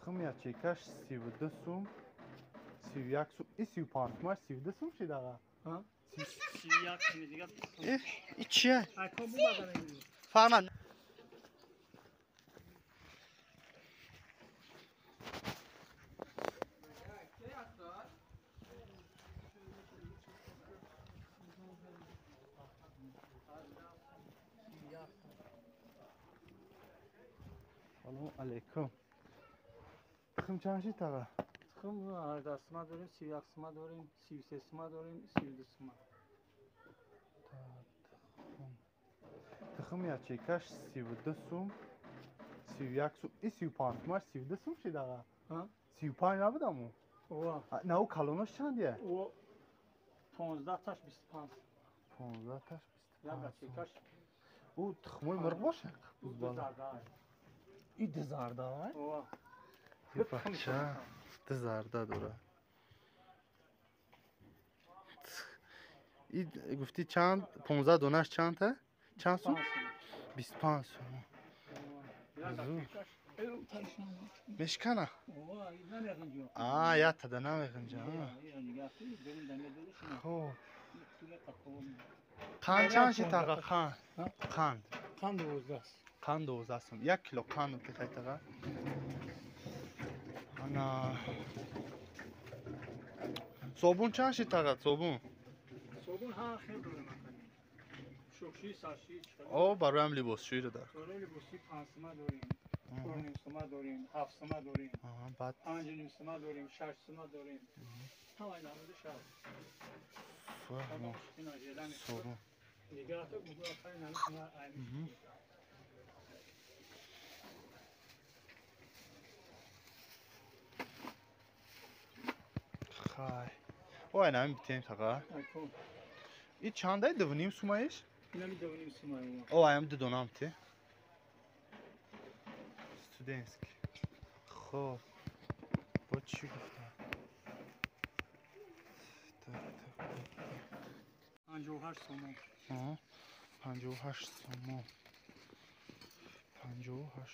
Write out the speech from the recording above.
Тухм ячейкаш 32 сум, 31 сум, и 35 сумаш 32 сум шид аға? 31 сум дигар. И чия? Фарман. Салом алейкум. Тухм чанд шид аға? Тухм 18 сума дорем, 31 сума дорем, 33 сума дорем, 32 сума. Тухм ячейкаш 32 сум, 31 сум, и 35 сумаш 32 сум шид аға? 35 набудам у? На у калонош чандия? О 15 таш 25. 15 таш 25. Ячейкаш. У тухмои мурғ боша? И дизарда? О. Бача, дизарда дора. И гуфти чанд 15 донаш чанд та? Чанд сум? 25 сум. Мешкана? А, я тада намеғинҷа. Хоб. Қанд чанд шид аға? Қанд. Қанд. Қанд 12. Қанд 12 сум. 1 кило қанд бихайт аға. Ана. Собун чанд шид аға? Собун. Собун ҳа хел дорем. Шукши, сарши. О, бароям либосшӯиро дар. Барои либосшӯӣ 5 сума дорем. 4 сума дорем, 7 сума дорем. Баъд 5 сума дорем, 6 сума дорем. Ҳамаи намуди шав. Фаҳмо. Собун. Дигар то буду афай намуди ай. Хай. Ой, нами битем таға. И чандай 2.5 сумаиш? Инами 2.5 сумаи. О, аям ду донам ти. Студентский. Хоб. Бо чӣ гуфтам? Так, так, так. 58 сомон. 58 сомон. 58.